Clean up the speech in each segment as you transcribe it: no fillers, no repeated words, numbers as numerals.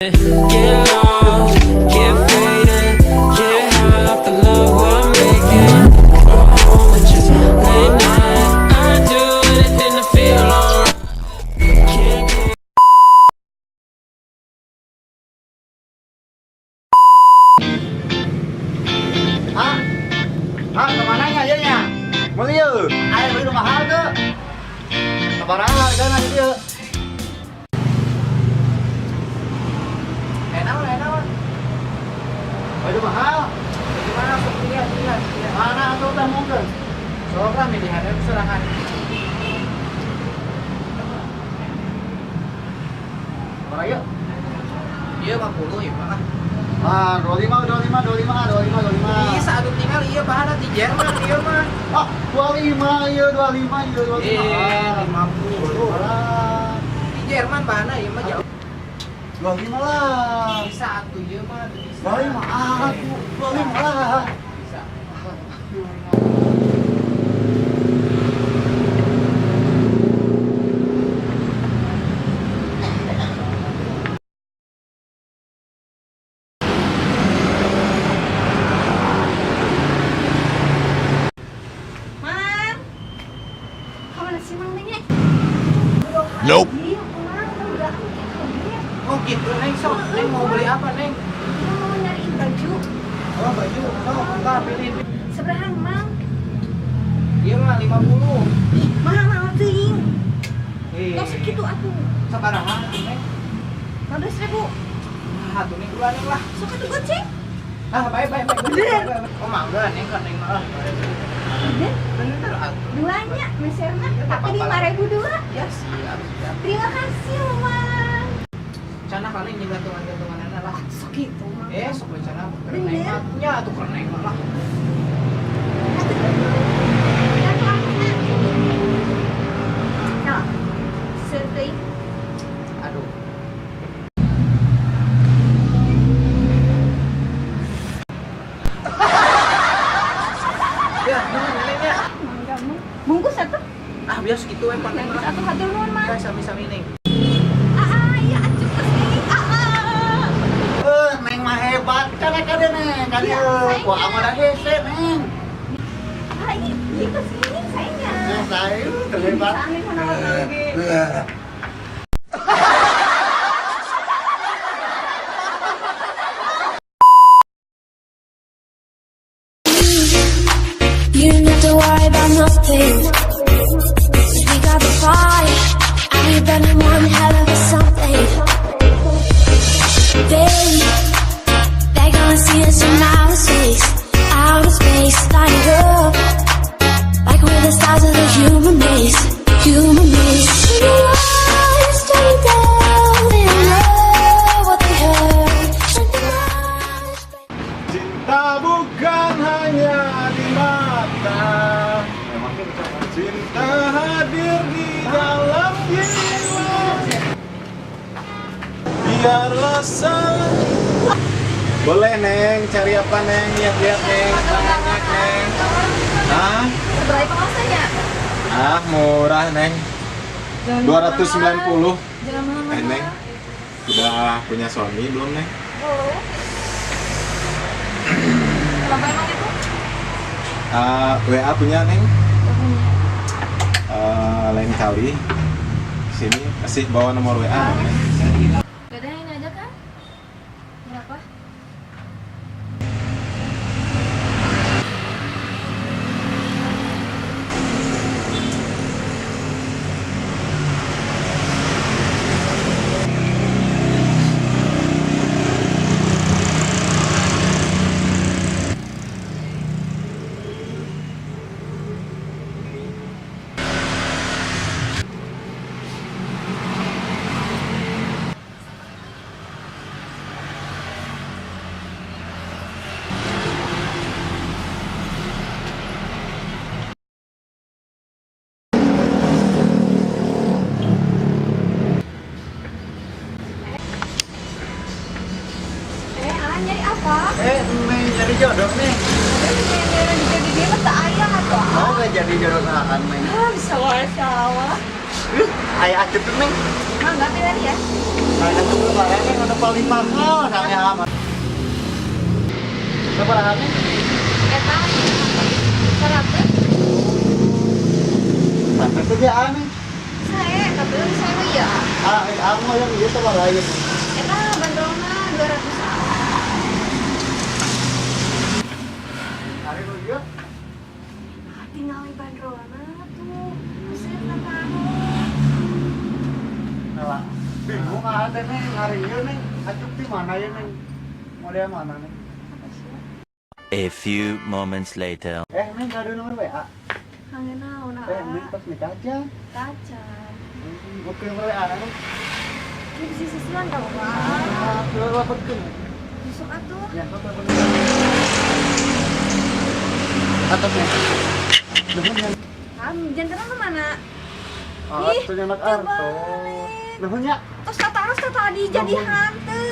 Get lost, get faded, get high off the love we're making. Go home and just late night. I'd do anything to feel alright. Can't get Ah, ah, kemana nya ieu nya? Meuli yeuh. Aya beli nu mahal teu? Sabaraha hargana di dieu? Enak, enak. Baju mahal. Gimana sok lihat, lihat, lihat. Mana atuh teh mungkin? Sok lah milihannya sorangan. Sabaraha ieu? Iya 50 ya Pak. Ah, 25, 25, 25, 25, 25. Bisa atuh tinggal iya bahan di Jerman ieu mah. Ah, 25 ieu, 25 ieu, 25. Eh, 50. Alah, Di Jerman bahana ieu mah jauh. 25 lah. Bisa atuh ieu mah atuh bisa. 25 ah, atuh 25 lah. Bisa. Mang, kamu sih Mang nya? Nope. Iya, Mang, udah kaget. Oh gitu Neng, sok. Neng mau beli apa Neng? Aku mau nyariin baju. Oh baju, sok entar pilih. Sabaraha, Mang? Iya mah 50. Ih, mahal mahal teuing. Eh, Tos segitu atuh. sabaraha Neng? 15.000. Ah, atuh Neng duluan Neng lah. Sok atuh goceng. Ah, bye bye bye. Bener. Oh mangga Neng kan Neng mah. Bener. Bener atuh. Duanya meserna tapi 5.000 dua. Ya siap, siap. Terima kasih, Mang. Cana paling jeung gantungan-gantunganana lah. Sok gitu, Mang. Eh, sok we cana keur Bener. neng mah. Nya atuh keur neng mah lah. Atuh. Atuh aku. Nah, seuteung. Aduh. Ya, nuhun Neng ya. Mangga, Mang. Bungkus atuh. Ah, biasa gitu we Pak Neng Bungkus lah. atuh hatur nuhun, Mang. Ya, sami-sami Neng. Ah, iya acuk kesini. Ah, ah. Eh, Neng mah hebat. Kana kade Neng, kade. Iya, sayangnya. Wah, amat hese Neng. Ah, ini ini kesini sayangnya. Neng saya terhebat. Bisa aneh mana lagi. You don't have to worry about nothing. 'Cause we got the fire, and we burning one hell of a something. They gonna see us from outer space, light up like we're the stars of the human race, human race. The lights turn down, they don't know what they heard. Cinta bukan hanya di mata, cinta hadir di dalam jiwa. Biarlah salah. Boleh Neng, cari apa Neng? Lihat-lihat Neng, banyak Neng. Hah? Seberapa pengawasannya? Ah, murah Neng. Jangan 290. Jangan mahal. Eh Neng, udah punya suami belum Neng? Belum. Kenapa emang itu? Ah, WA punya Neng? Gak punya. Eh, lain kali sini kasih bawa nomor WA dong, Neng. Gak ada yang ini aja kan? Berapa? Eh, ah, nyari apa? Eh, Neng nyari jodoh nih. Aduh, jadi dia mah tak ayah atau Mau gak jadi jodoh akan Neng? Ah, bisa wae sawah. Aya acep tuh Neng. Mangga pilih ya. Nah, itu lebaran yang udah paling mahal namanya amat. Sabaraha nih? Eta 100. Pantes aja aneh. Saya, tapi lebih saya mah iya. Ah, amo yang ieu sabaraha ieu? Eta bandrolna 200 ah. Ari nu ieu. Tinggal di bandrolna tuh. Mesir kamu. Nah, bingung ah teh neng, ari ieu neng, acuk di mana ya neng? Model mana neng? Apa sih? A few moments later. Eh, neng gak ada nomor WA. Kangen naon ah. Eh, neng pas nikah aja. Kaca. Oke, nomor WA neng. Ini bisa susulan tau Pak. Ah, keluar lapetkeun. Besok atuh. Ya, sok lapetkeun. Atas neng. Nuhun ya. Ah, jantan kemana? Ah, Ih, tuh anak coba arto. balik. Nuhun ya. Terus taruh tadi jadi Nuhun. hantu.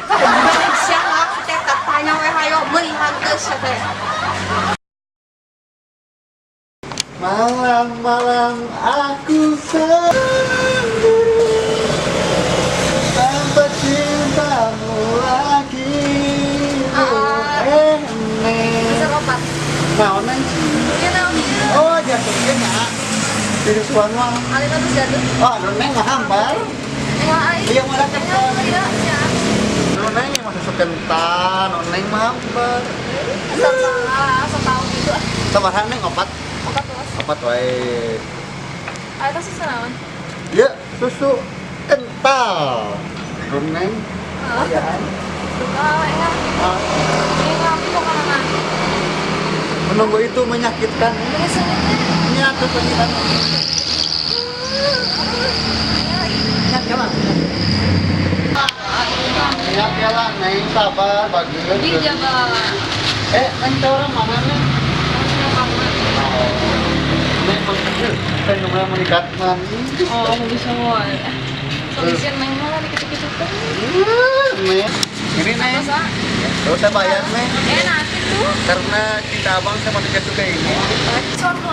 Balik sia ngaku teh tanya we hayo meuli hanteu sia teh. Malam-malam aku sendiri tanpa cintamu lagi. Ah. Eh, neng. Bisa lompat. Nah, neng. Iya naon ieu? Oh, jatuhnya ya. Tidak suan mah. Alif atus gaduh. Oh, aduh neng mah hambar. Eh, ai. Iya, malah kental. Iya, iya. Aduh, neng mah susu kental, aduh, neng mah hambar. Salah, setahun itu ah. Sabaraha neng opat? Opat terus. Opat wae. Ah, itu susu naon? Ya, susu kental. Aduh, neng. Ah. Iya. Ah, enak. Ah, Ini aku mau kemana? menunggu itu menyakitkan. Ini sengitnya. Ini aku penyitan. Ingat ya lah. Ingat ya lah, neng sabar, bagus. Di jaga. Eh, neng teh orang mana neng? Oh, neng maksudnya, neng udah menikah manis. Oh, mau bisa mau. Solusi neng malah dikit-dikit tuh. Neng, ini neng. Masa? Terus saya bayar neng. Eh, nanti tuh. Karena cinta abang sama tiket suka ini. Contoh.